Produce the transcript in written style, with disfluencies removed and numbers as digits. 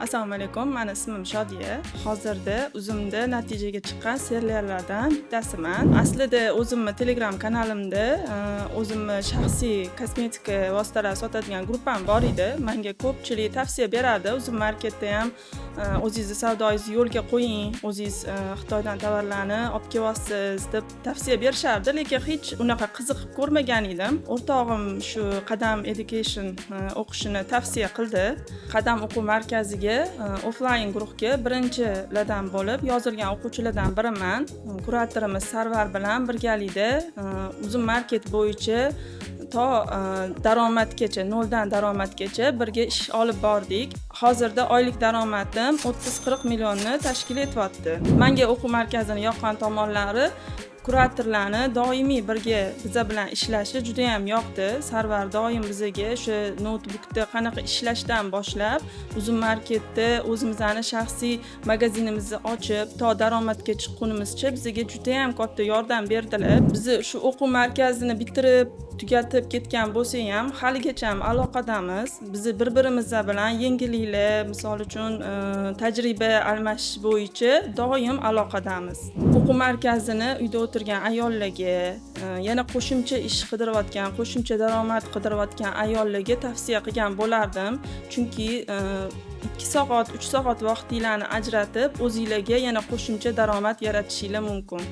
Assalomu alaykum, mani ismim Shodiya. Hozirda Uzumda natijaga chiqqan sellerlardan bittasiman. Aslida o'zimni Telegram kanalimda o'zimni shaxsiy kosmetika vositalari sotadigan gruppam bor edi. Menga ko'pchilik tavsiya berardi. Uzum Marketda ham o'zingizni savdoyingizni yo'lga qo'ying, o'zingiz Xitoydan tovarlarni olib kelyapsiz, deb tavsiya berishardi, lekin hech unaqa qiziqib ko'rmagan edim. O'rtog'im shu Qadam Education o'qishini tavsiya qildi. Qadam o'quv markaziga offlayn guruhga birinchilardan bo'lib yozilgan o'quvchilardan biriman. Kuratorimiz Sarvar bilan birgalikda Uzum Market bo'yicha to daromadgacha, noldan daromadgacha birga ish olib bordik. Hozirda oylik daromadim 30-40 millionni tashkil etyapti. Manga o'quv markazini yoqqan tomonlari, kuratorlarni doimiy birga biza bilan ishlashi judayam yoqdi. Sarvar doim bizaga o'sha noutbukda qanaqa ishlashdan boshlab, Uzum Marketda o'zimizni shaxsiy magazinimizni ochib, to daromadga chiqqunimizcha bizaga judayam katta yordam berdilar. Bizni shu o'quv markazini bitirib, tugatib ketgan bo'lsak ham, haligacha aloqadamiz. Bizni bir birimiz bilan yengilliklar, misol uchun, tajriba almashish bo'yicha doim aloqadamiz. O'quv markazini uyda o'tirgan ayollarga, yana qo'shimcha ish qidirayotgan, qo'shimcha daromad qidirayotgan ayollarga tavsiya qilgan bo'lardim, chunki 2 soat, 3 soat vaqtinglarni ajratib, o'zinglarga yana qo'shimcha daromad yaratishinglar mumkin.